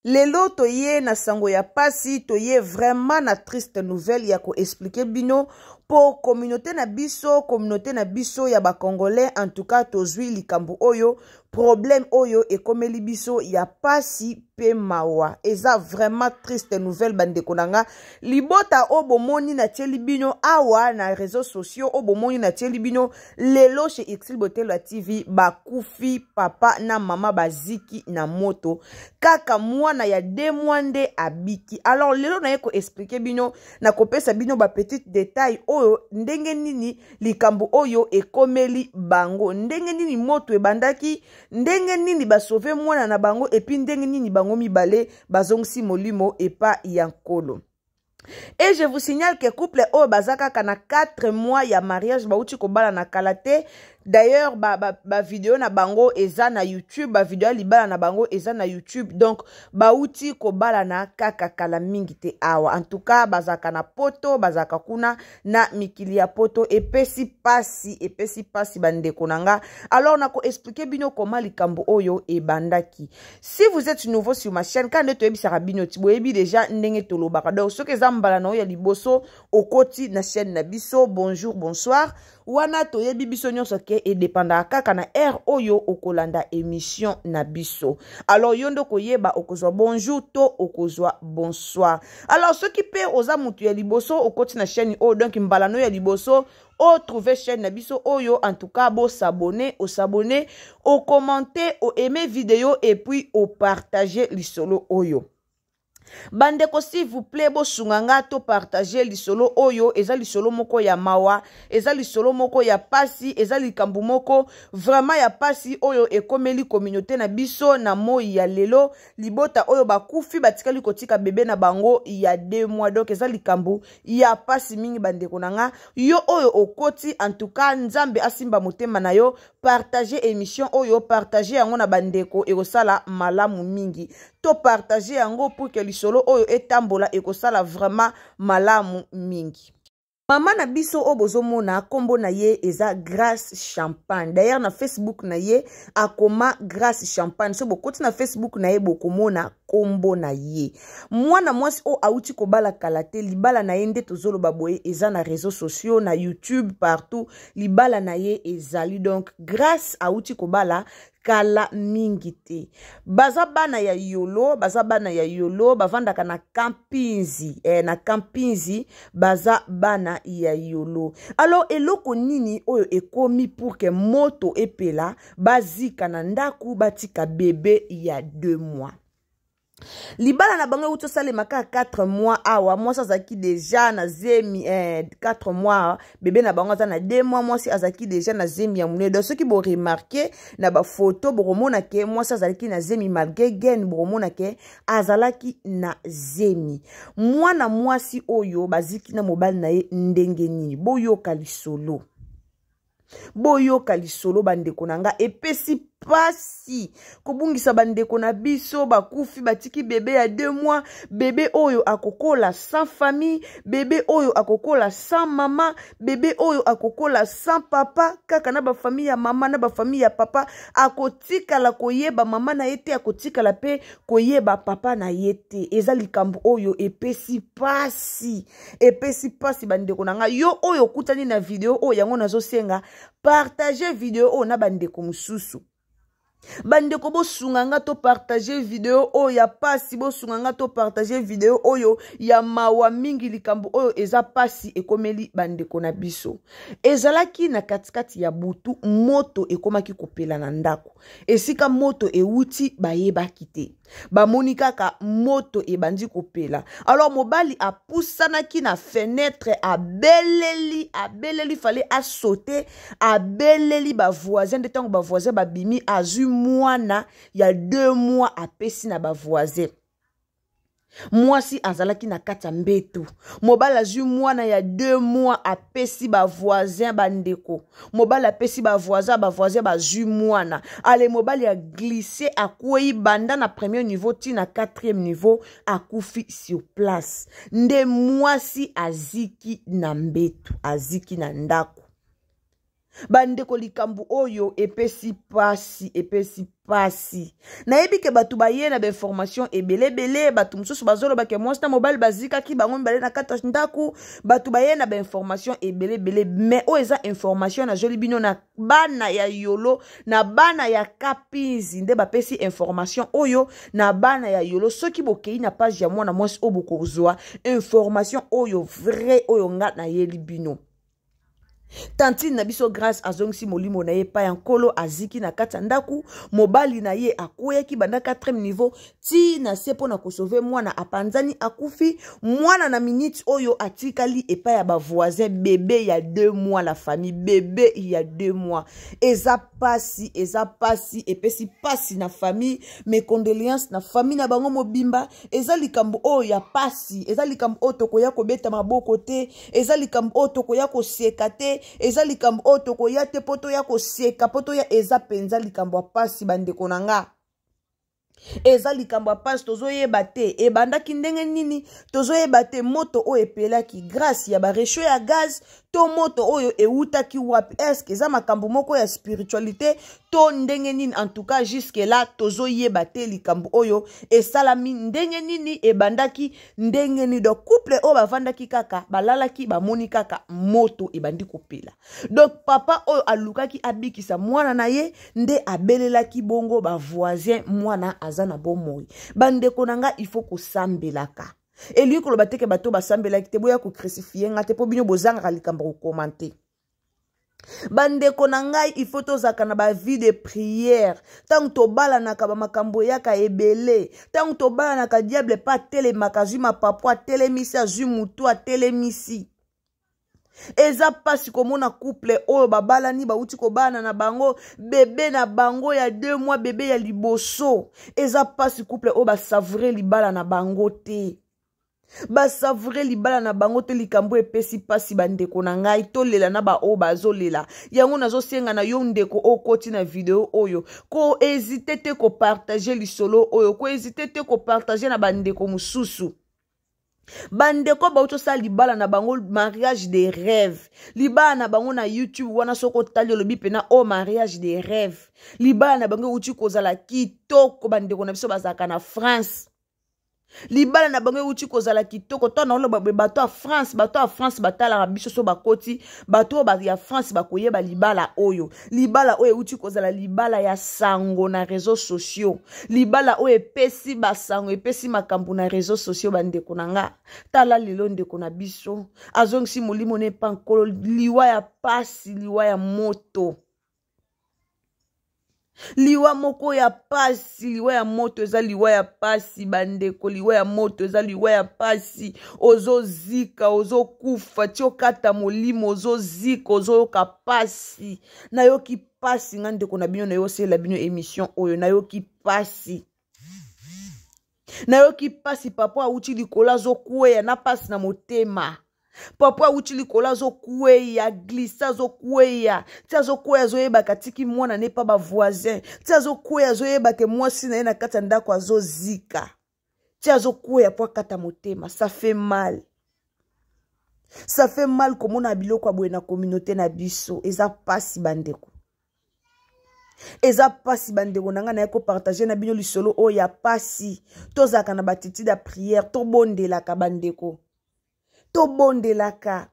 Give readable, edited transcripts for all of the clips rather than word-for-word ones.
Lelo toye na sango ya pasi, toye vraiment na triste nouvelle ya ko expliquer bino po communauté na biso, communauté na biso ya ba congolais, en tout cas tozui likambo oyo, problème oyo ekomeli biso ya pasi pe mawa. Eza vraiment triste nouvelle bandeko na nga. Libota oyo bomoni natieli bino awa na réseaux sociaux, oyo bomoni natieli bino lelo chez Ursule Botelwa TV, bakufi papa na mama baziki na moto, kaka mwana ya 2 mois nde abiki. Alors lelo naye ko expliquer bino, na kopesa bino ba petite détail oyo ndenge nini likambo oyo ekomeli bango, ndenge nini moto ebandaki, ndenge nini basauve mwana na bango, et puis ndenge nini bango mibale bazongisi molimo epa ya Nkolo. Et je vous signale que couple oyo baza kaka na 4 mois ya mariage, bauti kobala na kala te. D'ailleurs ba vidéo na bango eza na YouTube, ba vidéo ya libala na bango eza na YouTube. Donc bauti kobala na kaka kala mingi te awa. En tout cas bazaka na poto, bazaka kuna na mikili ya poto. Epesi pasi, epesi pasi bandeko na nga. Alors nako expliquer bino comment likambo oyo ebandaki. Si vous êtes nouveau sur ma chaîne, quand toyebisaka bino ti boyebi déjà ndenge tolobaka. Donc soki eza mbala na oyo ya liboso okoti na chaîne na biso, bonjour, bonsoir. Wana toyebi biso nyonso ke edépendaka kaka na heure oyo okolanda émission na biso. Alors yo nde okoyeba okozwa bonjour to okozwa bonsoir. Alors soki pe oza mutu ya liboso okoti na chaîne oyo, donc mbala no ya liboso o trouver chaîne na biso oyo, en tout cas bo s'abonner, o s'abonner, o commenter, o aimer vidéo et puis o partager lisolo oyo. Bandeko, s'il vous plaît, bosunga nga to partager lisolo oyo. Eza lisolo moko ya mawa, eza lisolo moko ya pasi, eza likambo moko vraiment ya pasi oyo ekomeli communauté na biso na moi ya lelo. Libota oyo bakufi batikali kotika bebe na bango ya 2 mois. Donc eza likambo ya pasi mingi bandeko na nga. Yo oyo okoti, en tout cas Nzambe asimba motema na yo, partager émission oyo, partager yango na bandeko, ekosala malamu mingi. To partager yango pour que lisolo oyo etambola, ekosala vraiment malamu mingi. Mama na biso oyo bozomona, kombo na ye eza Grace Champagne. D'ailleurs na Facebook na ye akoma Grace Champagne. So bokoti na Facebook na ye bokomona kombo na ye. Mwana mwasi oyo auti kobala kala te, libala na ye nde tozoloba boye eza na réseaux sociaux, na YouTube, partout libala na ye ezali. Donc Grace auti kobala kala mingi te. Baza bana ya Yolo, baza bana ya Yolo, bavandaka na Kampinzi, na Kampinzi, baza bana ya Yolo. Alors eloko nini oyo ekomi pour que moto epela, bazika na ndaku, batika bebe ya 2 mois? Libala na bango euti osalema kaka 4 mois awa. Mwasi azalaki deja na zemi, 4 mois, bebe na bango aza na 2 mois. Mwasi azalaki deja na zemi ya monene. Donc soki boremarquer na bafoto, bokomona ke mwasi azalaki na zemi malgré gaine, bokomona ke azalaki na zemi. Mwana mwasi oyo baziki na mobali na ye ndenge nini? Boyoka lisolo, boyoka lisolo bandeko na nga. Epesi pasi kobungisa bandeko na biso bakufi, batiki bebe ya 2 mois. Bebe oyo akokola sans famille, bebe oyo akokola sans mama, bebe oyo akokola sans papa, kaka na bafamille ya mama na bafamille ya papa. Akotikala koyeba mama na ye te, akotikala pe koyeba papa na ye te. Eza likambo oyo epesi pasi, epesi pasi bandeko na nga. Yo oyo okutani na video oyo, yango nazosenga partage video oyo na bandeko mosusu. Bandeko, bosunga nga to partage video oyo ya pasi, bosunga nga to partage video oyo ya mawa mingi. Likambo oyo eza pasi ekomeli bandeko na biso. Ezalaki na katikati ya butu, moto ekomaki kopela na ndako. Esika moto ewuti bayebaki te, bamoni kaka moto ebandi kopela. Alors mobali apusanaki na fenêtre, abeleli, abeleli, fallait asauter, abeleli bavoisin. Nde ntango bavoisin babimi, azwi mwana ya 2 mois apesi na bavoisin. Mwasi azalaki na kati ya mbeto, mobali azwi mwana ya 2 mois apesi bavoisin. Bandeko, mobali apesi bavoisin, bavoisin bazwi mwana. Ale mobali aglisse, akwei banda na premier niveau ti na 4e niveau, akufi sur place. Nde mwasi aziki na mbeto, aziki na ndako. Bandeko, likambo oyo epesi pasi, epesi pasi. Nayebi ke bato baye na bainformation ebelebele. Bato mosusu bazoloba ke mwasi na mobali bazikaki bango mibale na kati ya ndako. Bato baye na bainformation ebelebele, mais oyo eza information nazweli bino na bana ya Yolo, na bana ya Kapinzi nde bapesi information oyo na bana ya Yolo. Soki bokei na page ya mwana mwasi oyo, bokozwa information oyo vrai oyo nga nayeli bino. Tantine na biso Grâce azongisi molimo na ye epai ya Nkolo. Aziki na kati ya ndako. Mobali na ye akweyaki banda 4e niveau ti na se mpo na kosauver mwana, apanzani, akufi. Mwana na minute oyo atikali epai ya bavoisin, bebe ya 2 mois. La famille, bebe ya 2 mois. Eza pasi, eza pasi, epesi pasi na famille. Mes condoléances na famille na bango mobimba. Eza likambo oyo ya pasi, eza likambo oyo tokoya kobeta maboko te, eza likambo oyo tokoya koseka te, eza likambo oyo tokoya te mpo toya koseka mpo toya. Eza mpenza likambo ya pasi, bandeko na nga, eza likambo ya pasi. Tozoyeba te ebandaki ndenge nini, tozoyeba te moto oyo epelaki grâce ya baréchaud ya gaz to moto oyo ewutaki wapi. Est-ce eza makambo moko ya spiritualité to ndenge nini? En tout cas, jusque là tozoyeba te likambo oyo esalami ndenge nini, ebandaki ndenge nini. Donc couple oyo bavandaki kaka, balalaki, bamoni kaka moto ebandi kopela. Donc papa oyo alukaki abikisa mwana na ye nde abelelaki bongo bavoisin, mwana aza na bomoi. Bandeko na nga, il faut kosambelaka. Elingi koloba te ke bato basambelaki te. Boya kocrucifier nga te mpo bino bozangaka likambo kocommenter. Bandeko na ngai, il faut tozalaka na bavie de prière. Ntango tobalanaka, bamakambo eyaka ebele. Ntango tobalanaka, diable mpe atelemaka, azwi mapapu, atelemisi, azwi mutu, atelemisi. Eza mpasi komona couple oyo babalani, bauti kobana na bango bebe na bango ya 2 mois, bebe ya liboso. Eza mpasi, couple oyo basavourer libala na bango te, basavourer libala na bango te. Likambo epesi mpasi, bandeko na ngai, tolela na baoyo bazolela. Yango nazosenga na yo, ndeko okoti na video oyo, kohésiter te kopartager lisolo oyo, kohésiter te kopartager na bandeko mosusu. Bandeko bauti osala libala na bango, mariage de rêve, libala na bango na YouTube wana, soki otali, olobi mpena o oh, mariage de rêve. Libala na bango euti kozala kitoko. Bandeko na biso bazalaka na France, libala na bango euti kozala kitoko. To na oloba boye, bato ya France, bato ya France batalaka biso. So bakoti, bato oyo ya France bakoyeba libala oyo. Libala oyo euti kozala libala ya sango na réseaux sociaux, libala oyo epesi basango, epesi makambo na réseaux sociaux. Bandeko na nga, tala lelo ndeko na biso azongisi molimo na epa Nkolo. Liwa ya pasi, liwa ya moto, liwa moko ya pasi, liwa ya moto. Eza liwa ya pasi, bandeko, liwa ya moto eza liwa ya pasi. Ozozika, ozokufa ti okata molimo, ozozika, ozoyoka pasi. Nayoki pasi nga ndeko na bino, nayosalela bino émission oyo, nayoki pasi, nayoki pasi. Papa awuti likolo, azokweya na pasi na motema. Papa awuti likolo, azokweya, glisse, azokweya ti azokweya, azoyebaka atiki mwana ne pa bavoisin. Ti azokweya, azoyebaka mwasi na ye na kati ya ndako azozika. Ti azokweya mpo akata motema. Ça fait mal, ça fait mal komona biloko ya boye na communauté na biso. Eza pasi, bandeko, eza pasi. Bandeko na ngai, naye kopartager na bino lisolo oyo ya pasi. Tozalaka na baattitude ya prière, tobondelaka, bandeko, tobondelaka.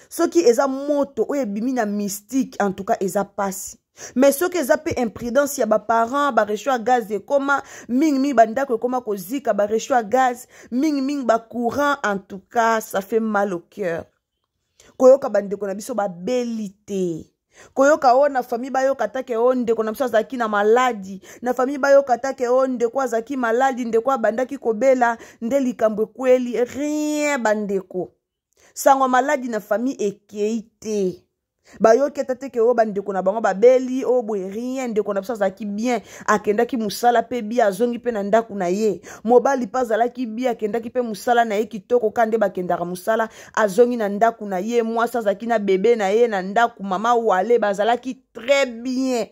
Soki eza moto oyo ebimi na mystique, en tout cas eza pasi. Mais soki eza mpe imprudence ya baparent, baréchaud ya gaz ekóma mingimingi, bandako ekóma kozika, baréchaud ya gaz mingimingi, bacourant, en tout cas ça fait mal au cœur koyoka bandeko na biso babeli te, koyoka oyo na famille bayoka take oyo ndeko na biso azalaki na maladi, na famille bayoka take oyo ndeko azalaki maladi, ndeko abandaki kobela nde likambo ekweli. Rien, bandeko, sango maladi na famille ekei te. Bayoki ata te ke oyo bandeko na bango babeli oyo boye. Rien, ndeko na biso azalaki bien, akendaki mosala mpe bien, azongi mpe na ndako na ye. Mobali mpe azalaki bien, akendaki mpe mosala na ye kitoko, ka nde bakendaka mosala, azongi na ndako na ye. Mwasi azalaki na bebe na ye na ndako, mama wale, bazalaki très bien.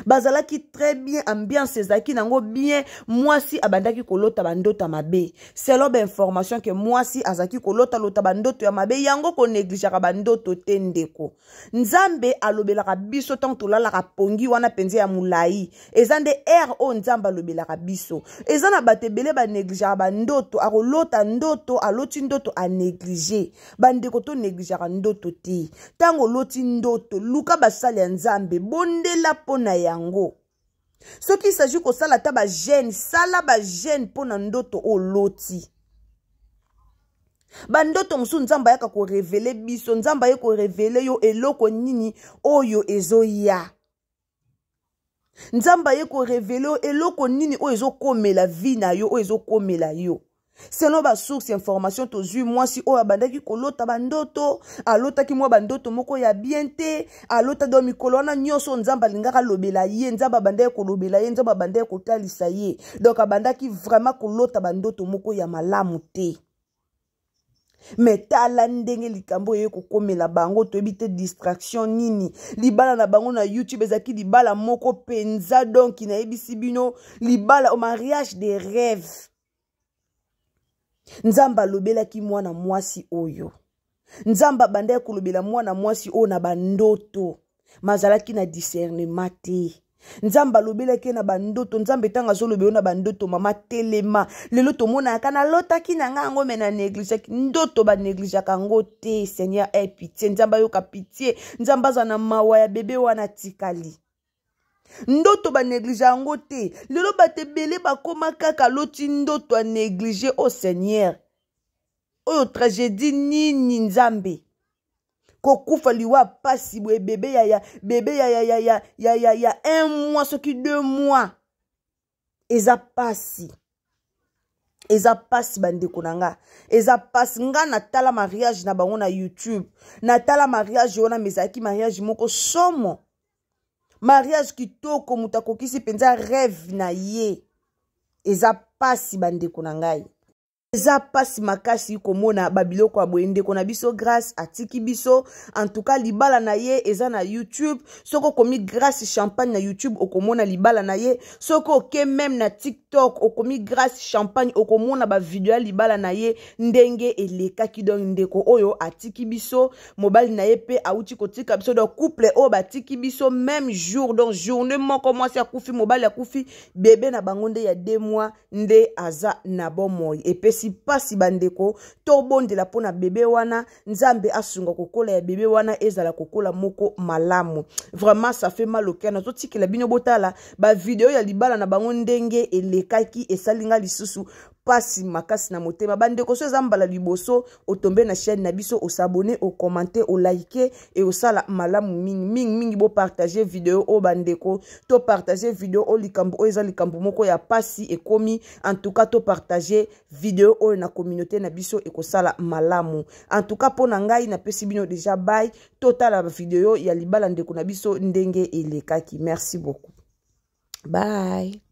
Bazalaki très bien, ambiance ezalaki nango bien. Mwasi abandaki kolota bandoto ya mabe, selon bainformation ke mwasi azalaki kolotalota bandoto ya mabe. Yango konegligeaka bandoto te, ndeko. Nzambe alobelaka biso ntango tolalaka pongi wana mpenza ya molai. Eza nde ere oyo Nzambe alobelaka biso. Eza na bato ebele banegligeaka bandoto. Akolota ndoto, aloti ndoto, anéglige. Bandeko, tonegligeaka ndoto te. Ntango oloti ndoto, luka basali ya Nzambe, bondela mpo na yango. Soki s'agit kosala ata bajeûne, sala bajeûne mpo na ndoto oyo oloti. Bandoto mosusu, Nzambe ayaka korévéler biso. Nzambe aye korévéler yo eloko nini oyo ezoya. Nzambe aye korévéler yo eloko nini oyo ezokomela vie na yo, oyo ezokomela yo. Selon basource information tozwi, mwasi oyo abandaki kolota bandoto, alotaki mwa bandoto moko ya bien te. Alota do mikolo wana nyonso, Nzambe alingaka alobela ye, Nzambe abandaki kolobela ye, Nzambe abandaki kotalisa ye. Donc abandaki vraiment kolota bandoto moko ya malamu te. Me tala ndenge likambo oyo ekokomela bango. Toyebi te distraction nini. Libala na bango na YouTube ezalaki libala moko mpenza, donc nayebisi bino, libala, mariage de rêve. Nzambe alobelaki mwana mwasi oyo, Nzambe abandaki kolobela mwana mwasi oyo na bandoto, mazalaki na discernement te. Nzambe alobelaki ye na bandoto. Nzambe ntango azoloba yo na bandoto, mama telema. Lelo tomonaka nalotaki na ngai yango, me na négligeaki ndoto. Banégligeaka yango te. Seigneur, aie pitié. Nzambe ayoka pitié, Nzambe aza na mawa ya bebe wana tikali. Ndoto banéglige yango te. Lelo bato ebele bakóma kaka aloti ndoto, anéglige. O Seigneur, oyo tragédie nini? Nzambe, kokufa liwa pasi boye, bebe ya bebe ya un mois, soki 2 mois, eza pasi, eza pasi. Bandeko na nga, eza pasi. Nga natala mariage na bango na YouTube, natala mariage wana, ma ezalaki mariage moko somo, mariage kitoko, moto akokisi mpenza rêve na ye. Eza pasi, bandeko na ngai, eza mpasi makasi komona babiloko ya boye. Ndeko na biso Grâce atiki biso. En tout cas, libala na ye eza na YouTube. Soki okomi Grâce Champagne na YouTube, okomona libala na ye. Soki oke même na TikTok, okomi Grâce Champagne, okomona bavideo ya libala na ye ndenge elekaki. Donc ndeko oyo atiki biso, mobali na ye mpe awuti kotika biso. Donc couple oyo batiki biso même jour, donc journée moko, mwasi akufi, mobali akufi, bebe na bango nde ya 2 mois nde aza na bomoi. Epesi mpasi, bandeko. Tobondela mpo na bebe wana. Nzambe asunga kokola ya bebe wana ezala kokola moko malamu. Vraiment, ça fait mal au cœur. Nazotikela bino botala bavideo ya libala na bango ndenge elekaki. Esali nga lisusu mpasi makasi na motema. Bandeko, so eza mbala liboso otombe na chaîne na biso, os'abonner, ocommenter, oliker e osala malamu mingi mingi mingi. Bopartage video oyo, bandeko, topartage video oyo. Likambo oyo eza likambo moko ya pasi ekomi. En tout cas, topartage video oyo na communauté na biso, ekosala malamu. En tout cas, mpo na ngai, napesi bino déjà bye. Totala video ya libala ndeko na biso ndenge elekaki. Merci beaucoup, bye.